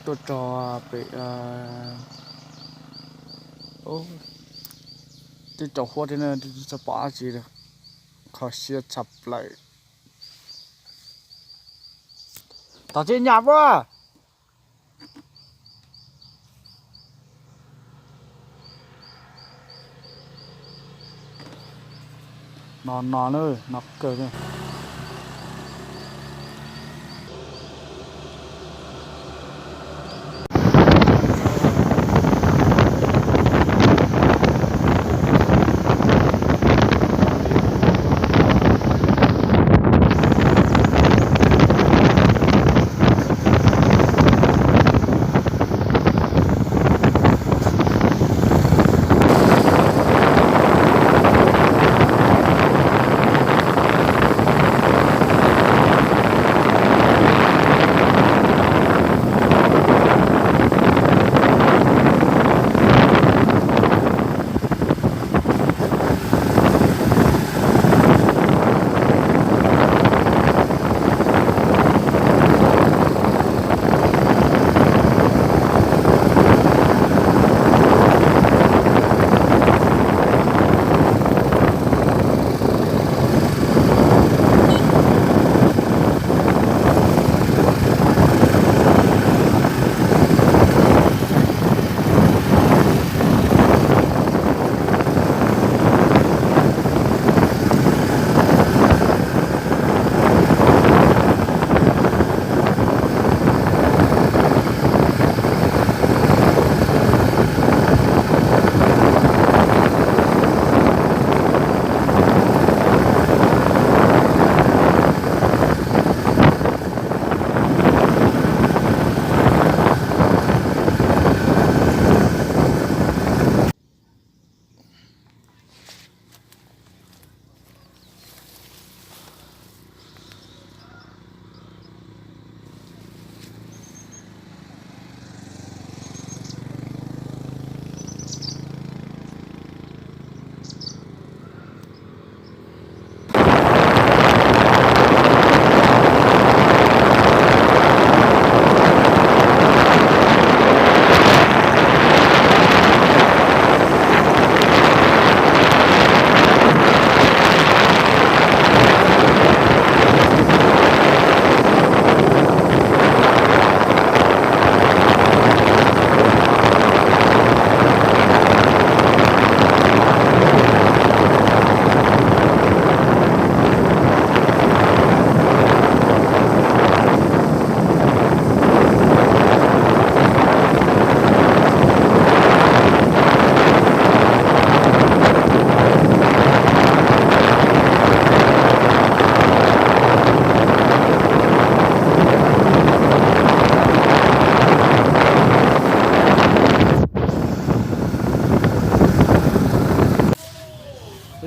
Tuaj txog pem, twb tsaus huab thiab na, tsis pom dab tsi, kho siab tshaj plaws. Tom tsis nyam puas? No no na, no kawg.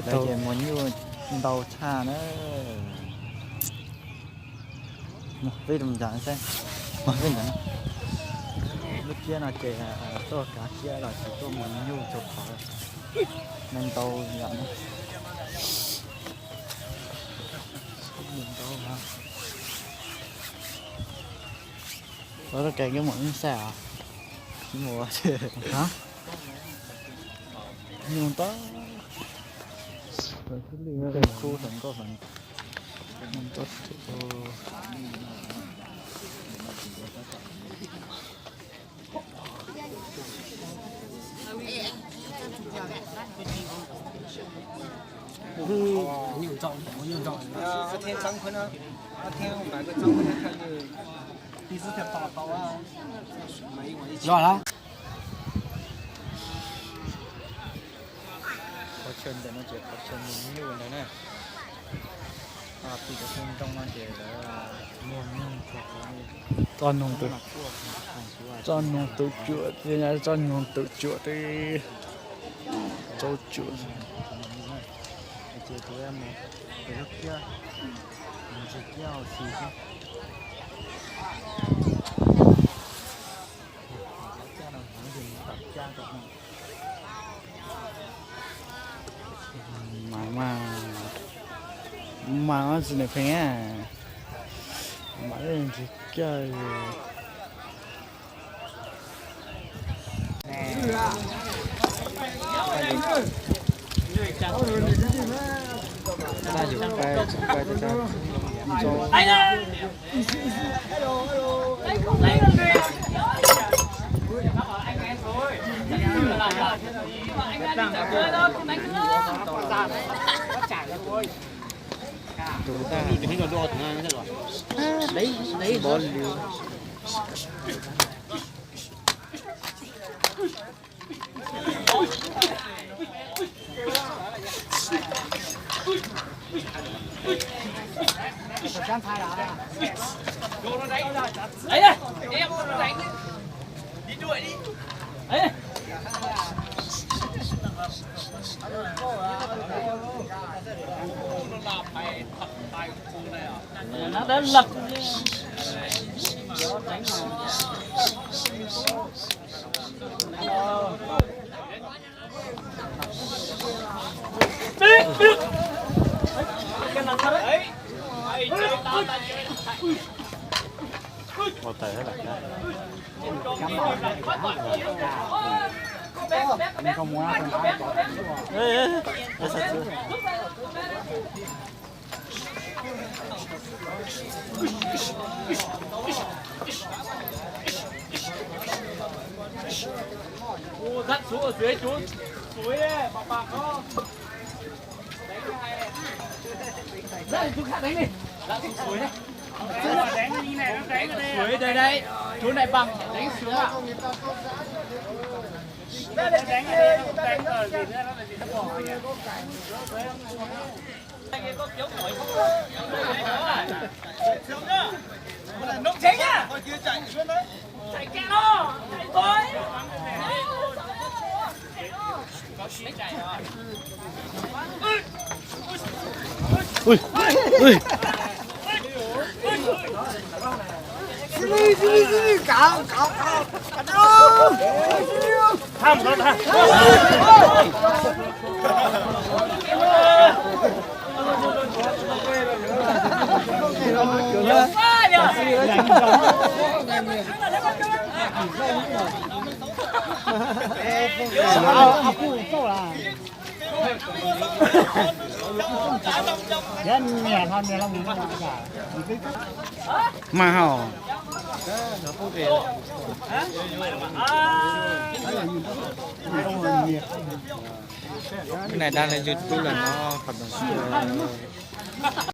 Ces muas nyuj ntau tshaj na. Peb mus ncav saib. Lub tsiab no ces tuaj kav tsiab los tsis tuaj muas nyuj txhua qhov, neeg ntau yam na. Ua tau kev keb mus ib xaj os. Mus nyuj ntau, khub hluas nkauj hluas. Los lawm. Qhov chaw ntawm no ces qhov chaw mus nyuj ntawd na. Tij cov tub ntoo no ces lawv muag nyuj txog txog txoj noog twm, txoj noog twm cuam, txoj noog twm cuam twb tsaub cuam. Ces kuv mus pem lub kiab, mus ntsia kiab ua si xwb. Mas mas mas tsis nws pheej a, mas ntsis kiag. Mas hauj, nai dag le YouTube lawm no, qhov ntawd.